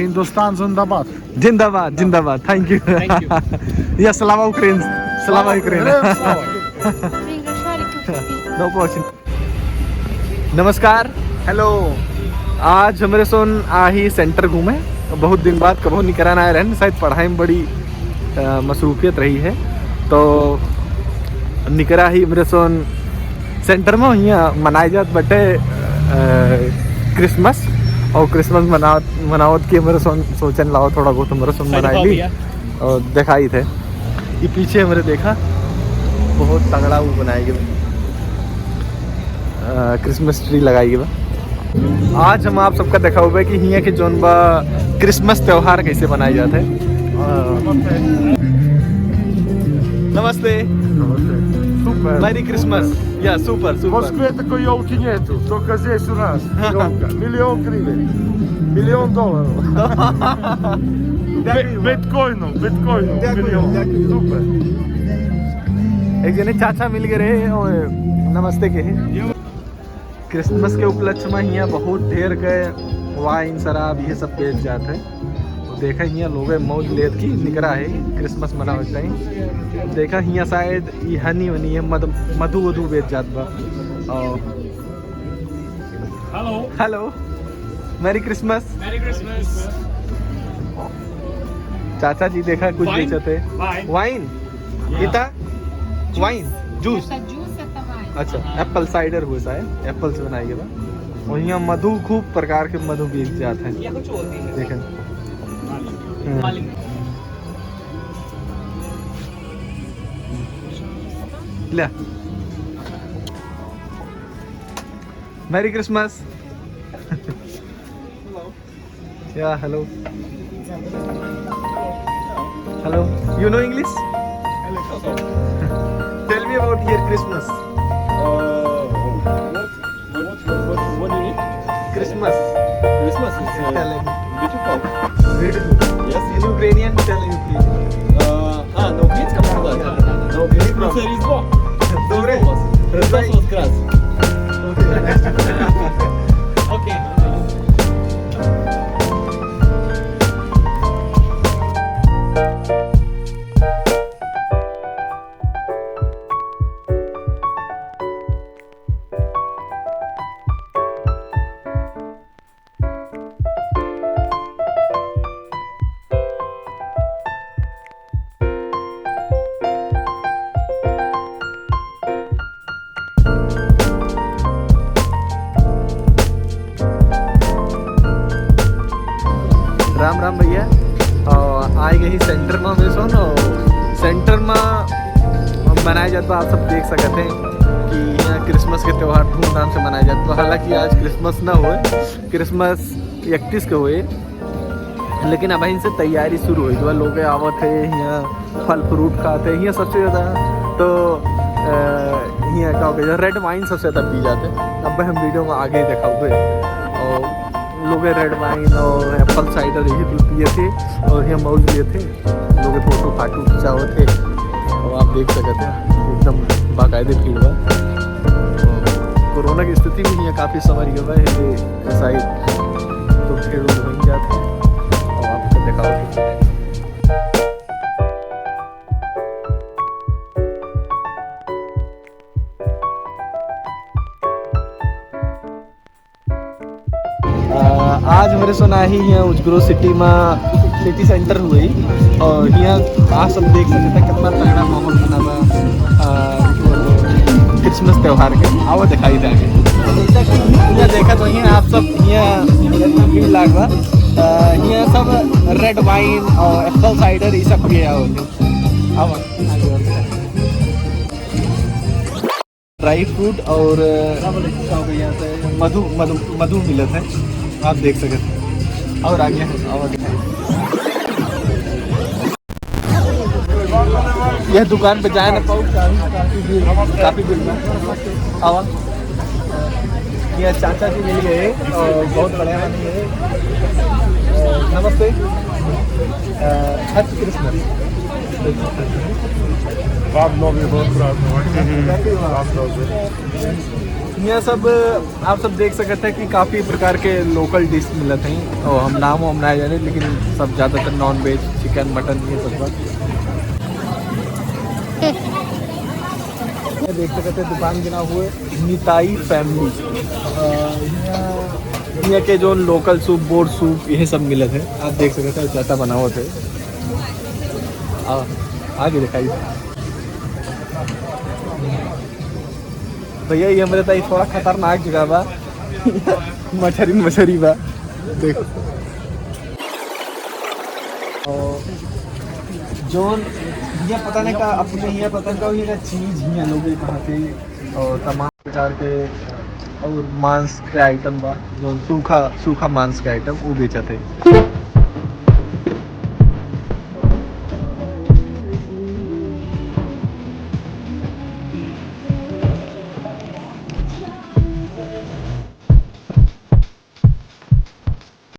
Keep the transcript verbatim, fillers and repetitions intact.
हिंदुस्तान जिंदाबाद। जिंदाबाद, जिंदाबाद। Thank you। Thank you। या, слава Україні, слава Україні। Героям слава। No question। नमस्कार। Hello। आज हमरे सोन आही center घूमे। बहुत दिन बाद कबहुँ निकरा ना आए रहन, शायद पढ़ाई में बड़ी, अ, मसरूफियत रही है। तो निकरा ही हमरे सोन center में हियाँ मनाए जात बटे, अ, Christmas। और Christmas मनावत, मनावत के हमरे सोन सोचन लाओ थोड़ा बहुत हमरे सोन मनाए ली। और देखाई थे, ये पीछे हमरे देखा, बहुत तगड़ा वो बनाए गए, अ, Christmas tree लगाई गए। आज हम आप सबका देखाउबे कि हियाँ के जौन बा Christmas त्योहार कैसे मनाए जात है। नमस्ते। Super। Merry Christmas। Ja, super, super. W Moskwie tylko jałki nie tu, tylko здесь у нас. Jałka. Milion гривен. Milion dolarów. Be-, bitcoinów, bitcoinów. Milion. Super। एक जने चाचा मिल गए रहे, ओ, नमस्ते के। Christmas के उपलक्ष्य में हियाँ बहुत ढेर के wine, शराब, ये सब बेच जात है। तो देखा, हियाँ लोग मौज लेत की निकरा है Christmas मनावे के time। देखा, हियाँ शायद ई honey वनी है, मधु, मधु वधु बेच जात बा। और Hello। Hello। Merry Christmas। Merry Christmas। चाचा जी देखा कुछ बेचत है। Wine। Wine। इता wine, juice। अच्छा, juice है तो wine। अच्छा, apple cider हुए शायद, apple से बनाई गया। और यहाँ मधु, खूब प्रकार के मधु बेच जात है। देखें। हम्म। ले। Merry Christmas। Yeah, hello। Hello, you know English? Tell me about your Christmas। Uh, what, what, what, what do you need? Christmas। Christmas is, uh, Italian। Beautiful। Beautiful। Yes। In Ukrainian, tell you please। Uh, А, на українському казати? Да, да, да. На українському. Ну, це Різдво. Добре. Різдво у вас. Христос воскрес. Окей. राम राम भैया। और आए गए ही center में, हमरे सोन, और center में मनाया जाता, आप सब देख सकते हैं कि यहाँ Christmas के त्योहार धूमधाम से मनाया जाता। हालांकि आज Christmas ना होए, Christmas इकतीस के होए, लेकिन अबहिन से तैयारी शुरू होई गवा। लोग आवत है, हियाँ फल fruit खात है। हियाँ सबसे ज्यादा तो, अ, हियाँ का हो गया, red wine सबसे ज्यादा पी जात है। अब हम video में आगे देखाउबे। और लोग red wine और apple cider यही कुल पिए थे और हियाँ मौज लिए थे। लोग फोटो फाटो खिंचावत है और आप देख सकते हैं एकदम बाकायदे भीड़ बा। और कोरोना की स्थिति भी हियाँ काफी संवर गवा है। शायद तो भीड़ उड़ बन जात है। और आपको देखाओ। अ, आज हमरे सोन आही हियाँ उजगरो city में city center हुई और हियाँ आप सब देख सकते हैं कितना तगड़ा माहौल बना बा, अ, Christmas त्योहार के। आओ दिखाई दे आगे। हियाँ देखा तो हियाँ आप सब हियाँ भीड़ लाग बा। अ, हियाँ सब red wine और apple cider ये सब पिए आओ। आओ। Dry fruit और, अ, मधु, मधु, मधु मिलत है, आप देख सकते हैं। और आगे है, और आगे है। यह दुकान पे जाए ना पाऊ, काफी भीड़, काफी भीड़ है। आवा। ये चाचा जी मिल गए और बहुत बढ़िया बनी है। नमस्ते। अ, Happy Christmas। Вам Новый год праздновать। Happy Новый год। यहाँ सब आप सब देख सकते हैं कि काफ़ी प्रकार के लोकल डिश मिलत हैं, और हम नाम हम ना जाने, लेकिन सब ज़्यादातर नॉन वेज, चिकन, मटन, ये सब बा। ये देख सकते हैं, दुकान के नाम हुए निताई फैमिली। अ, यहाँ, यहाँ के जो लोकल सूप, बोर सूप, ये सब मिलत है। आप देख सकते हैं, चाटा बनावत है। आ, आगे दिखाई। भैया, ये हमरे ताई थोड़ा खतरनाक जगह बा। मछरी, मछरी बा, देख। और जोन, ये पता नहीं का, अपने ये पता नहीं का, ये का चीज हियाँ लोग कहाँ से, और तमाम प्रकार के और मांस के आइटम बा, जो सूखा, सूखा मांस के आइटम वो बेचत है।